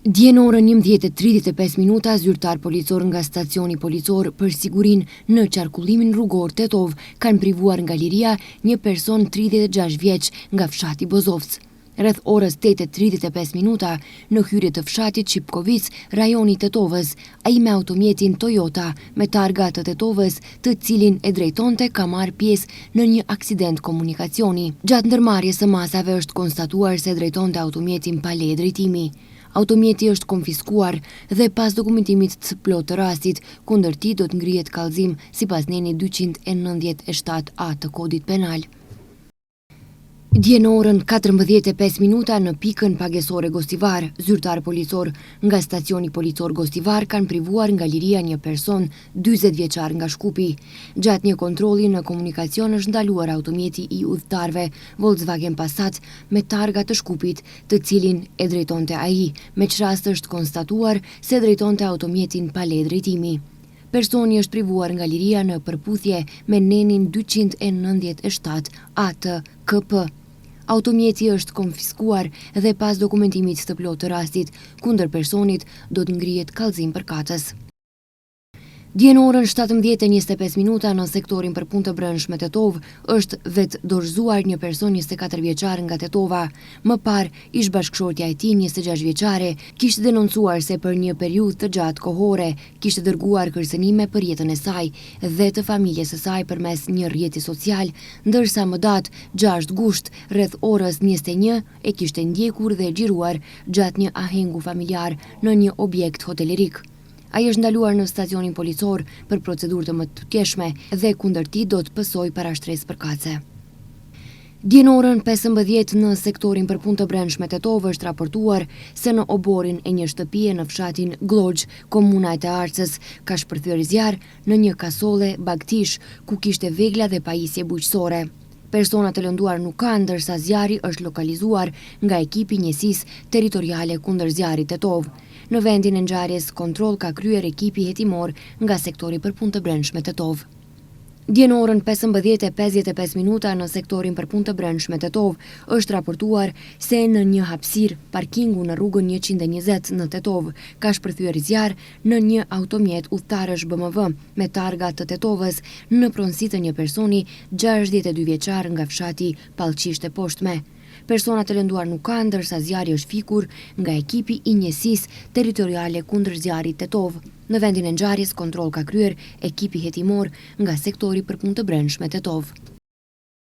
Dje në orën 11:35 minuta, zyrtarë policorë nga stacioni policor për sigurinë në qarkullimin rrugor Tetovë kanë privuar nga liria një person 36 vjeç nga fshati Bozovc. Rreth orës 8:35 minuta, në hyrje të fshatit Shipkovicë, rajoni i Tetovës, ai me automjetin Toyota me targa të Tetovës, të cilin e drejtonte ka marrë pjesë në një aksident komunikacioni. Gjatë ndërmarrjes së masave është konstatuar se drejtonte automjetin pa leje drejtimi. Automjeti është konfiskuar dhe pas dokumentimit të plotë të rastit, kundër tij do të ngrihet kallëzim sipas nenit 297 A të Kodit Penal. Dje në orën 14:05 minuta në pikën pagesore Gostivar, zyrtarë policorë nga stacioni policor Gostivar kanë privuar nga liria një person 40 vjeçar nga Shkupi. Gjatë një kontrolli në komunikacion është ndaluar automjeti i udhëtarëve Volkswagen Passat me targa të Shkupit, të cilin e drejtonte ai, me ç'rast është konstatuar se drejtonte automjetin pa leje drejtimi. Personi është privuar nga liria në përputhje me nenin 297 A të KP. Automjeti është konfiskuar dhe pas dokumentimit të plotë të rastit, kundër personit do të ngrihet kallëzim përkatës. Dje në orën 17:25 minuta në sektorin për punë të brendshme Tetovë është vetëdorëzuar një person 24 vjeçar nga Tetova. Më parë, ish bashkëshortja e tij 26 vjeçare kishte denoncuar se për një periudhë të gjatë kohore kishte dërguar kërcënime për jetën e saj dhe të familjes së saj përmes një rrjeti social, ndërsa më datë 6 gusht rreth orës 21 e kishte ndjekur dhe xhiruar gjatë një ahengu familjar në një objekt hotelerik. Ai është ndaluar në stacionin policor për procedurë të mëtutjeshme dhe kundër tij do të pësojë parashtresë përkatëse. Dje në orën 15 në sektorin për punë të brendshme Tetovë është raportuar se në oborrin e një shtëpie në fshatin Gllogjë, komuna e Tearcës, ka shpërthyer zjarr në një kasolle bagëtish, ku kishte vegla dhe pajisje bujqësore. Persona të lënduar nuk ka, ndërsa zjarri është lokalizuar nga ekipi i njësisë territoriale kundër zjarrit Tetovë. Në vendin e ngjarjes kontroll ka kryer ekipi hetimor nga sektori për punë të brendshme Tetovë. Dje në orën 15:55 minuta në sektorin për punë të brendshme Tetovë është raportuar se në një hapësirë parkingu në rrugën 120 në Tetovë ka shpërthyer zjarr në një automjet udhëtarësh BMW me targa të Tetovës në pronësi të një personi 62 vjeçar nga fshati Pallqishtë e Poshtme. Persona të lënduar nuk ka, ndërsa zjarri është fikur nga ekipi i njësisë territoriale kundër zjarrit Tetovë. Në vendin e ngjarjes kontroll ka kryer ekipi hetimor nga sektori për punë të brendshme Tetovë.